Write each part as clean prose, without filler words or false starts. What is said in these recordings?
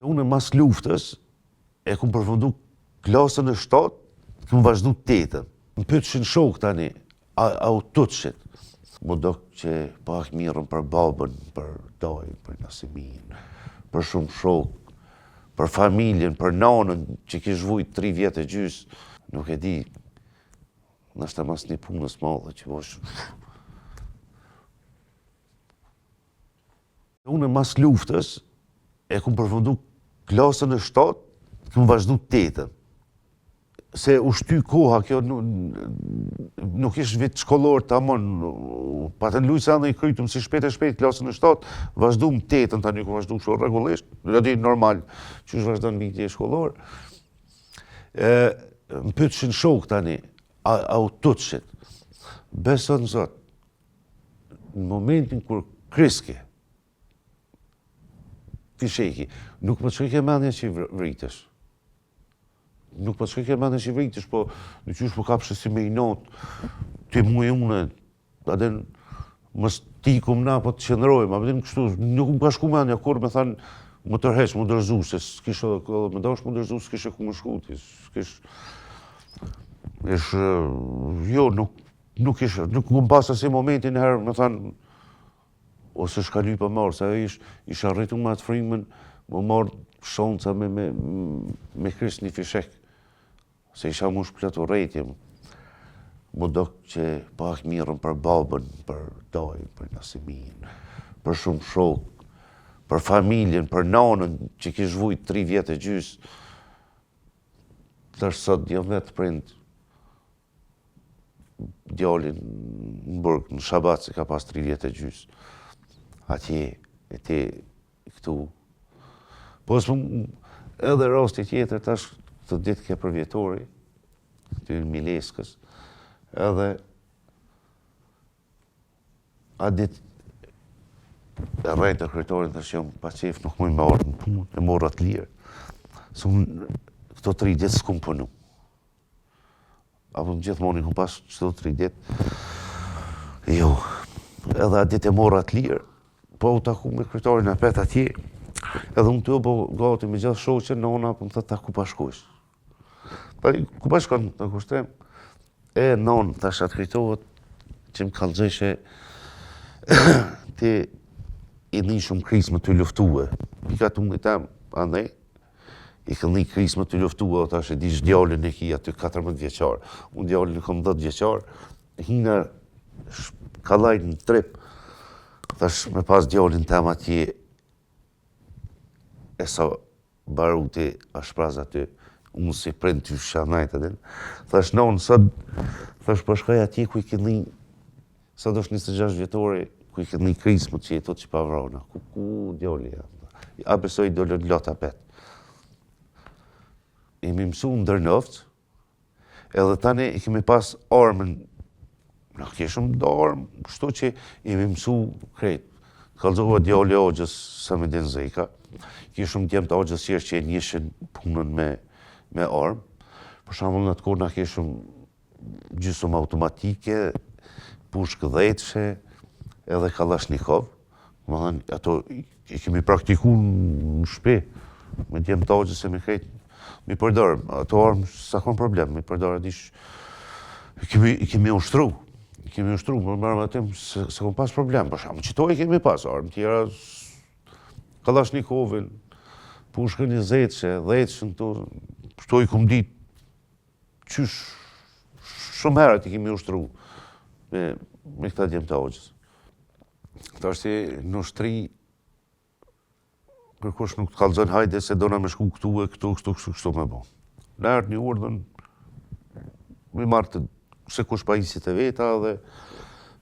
Unë mas luftës e kum përfundu klasën e 7, kum vazhdu tetën. Më pyetshin shokë tani, a, a u tutshit? M'u dok që pak mirën për babën, për dajën, për Nasimin, për shumë shokë, për familjen, për nanën që kish vujt 3 vjet e gjys, nuk e di, ndoshta mas një punës madhe që bosh. Unë mas luftës e kum përfundu klasën e 7, kum vazhdu tetën. Se u shty koha kjo nuk, nuk ish vit shkollor tamon, patën lujtë sa në i krytëm si shpejt e shpejt klasën e 7, vazhdum tetën tani ku vazhdu kështu rregullisht, e di normal qysh vazhdon viti shkollor. E, më pyetshin shokë tani, a, a u tutshit? Beso n'Zot, në momentin kur kriske, fisheki, nuk më shkojke mendja që vritesh. Nuk më shkojke mendja që vritesh, po në qysh po kapshe si me inat, ti mu e une, a din, mos t'ikum na, po të qëndrojmë, a din kështu, nuk më ka shku mendja kur me thanë, më tërheq, më dorëzu, se s'kish edhe, edhe me dash më dorëzu, s'kishe ku më shku, ti, s'kish, ish, jo, nuk, Nuk ish, nuk më pas asnjë momentin herë, me thanë, ose shka lypa marrë, se ajo ish, isha rritu me atë frymën, me marrë shanca me, me, me kris një fishek, se isha mush plot urrejtje, m'u dok që pak mirën për babën, për dajën, për Nasimin, për shumë shokë, për familjen, për nanën që kish vujt 3 vjet e gjys, tash sot jam vetë prind, djalin në burg në Shabac e ka pas 3 vjet e gjys. Atje, e ti këtu. Po s'më, edhe rasti tjetër tash këtë ditë ke përvjetori, këty në Mileskës, edhe Atë ditë e rrejta kryetorin thash jam pa qef nuk muj me ardhë në punë, e morra të lirë. Se unë këto tri ditë s'kum punu. Apo gjithmonë i kum pas qëto tri ditë. Jo, edhe atë ditë e morra të lirë, po u taku me kryetarin apet atje, edhe unë tu u bo gati me gjithë shoqen, nona, po më thotë ta ku pa shkojsh. Tani, ku pa shkon në kushtem? E, nonë, tash atë kujtohet, që më kallëzojshe, ti i një shumë krismë tu luftue. Pika të unë tem, andej, i ke ni krismë tu luftue, o tash e di që djalin e ki aty 14 vjeqar. Unë djalin e kom 10 vjeqar, hina kallaj në trip, tash me pas djalin tem atje, e sa baruti a shpraz aty, unë si prind të shanajt aty. Thash nonë, sot, thash po shkoj atje ku i ke ni, sot është 26 vjetori, ku i ke ni krismë që jetot që pa vrana, ku, ku djali jam. A besoj dolën lot apet. Jemi mësu në Dërnovc, Edhe tani i kemi pas armën, na kishëm do armë, kështu që jemi mësu krejt. Kallzova djali axhës Samedin Zeka, kishëm djem të axhës tjerë që e njishin punën me, me armë. Për shembull në atë kohë na kishëm gjysëm automatike, pushkë dhejtshe, edhe Kalashnikov. Domethënë, ato i kemi praktiku në shpi, me djem të axhës e me krejt, mi përdor, ato armë s'a kon problem, mi përdor, e dish, i kemi, i kemi ushtru, i kemi ushtru, më mërë atë, s'e, s'e kom pas problem, për shembull, qëto i kemi pas, armë tjera, Kalashnikovin, pushkën njëzetshe, dhejtëshen, këto, këto i kom dit, qysh, shumë herët i kemi ushtru, me, me këta djem të axhës. Tashti në ushtri, kërkush nuk të kallzon hajde se dona me shku këtu e këtu, këtu, këtu, kështu me bo. Na erdh një urdhën, me marrë të sekush pajisjet e veta dhe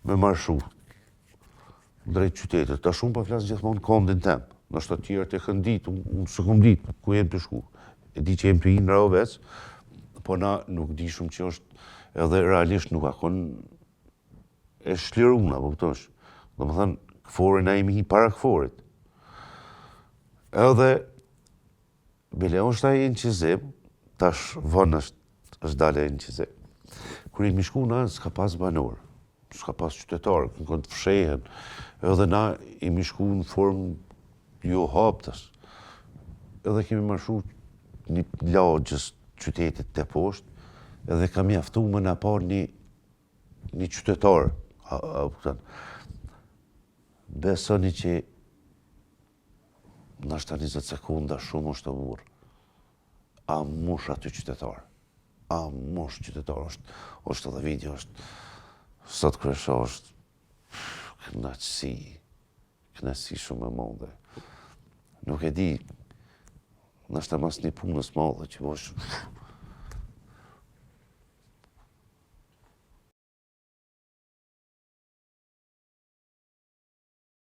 me marshu drejt qytetit. Tash unë po flas gjithmonë kondin tem. Ndoshta të tjerët e kanë ditë, unë s'e kom ditë ku jem tu shku. E di që jem tu hi në Rahovec, po na nuk di shumë që është edhe realisht nuk a kon e shliruna, po kuptosh. Domethënë, KFOR-in, na jemi hi para KFOR-it. Edhe, bile është ai incizim, tash vonë është, është dalë incizim. Kur jemi shku na, s'ka pas banor, s'ka pas qytetarë, kanë konë të fshehën, edhe na jemi shku në formë jo haptas. Edhe kemi marshu një lagjës qytetit të poshtë, edhe ka mjaftu me na pa një, një qytetar, a, a, kupton. Besoni që nashta 20 sekunda shumë është të burrë. A mush aty qytetar. A mush qytetar, është, është edhe video, është, sot kur e shoh është kënaqësi, kënaqësi shumë e madhe. Nuk e di, nashta mas një punës madhe që bosh,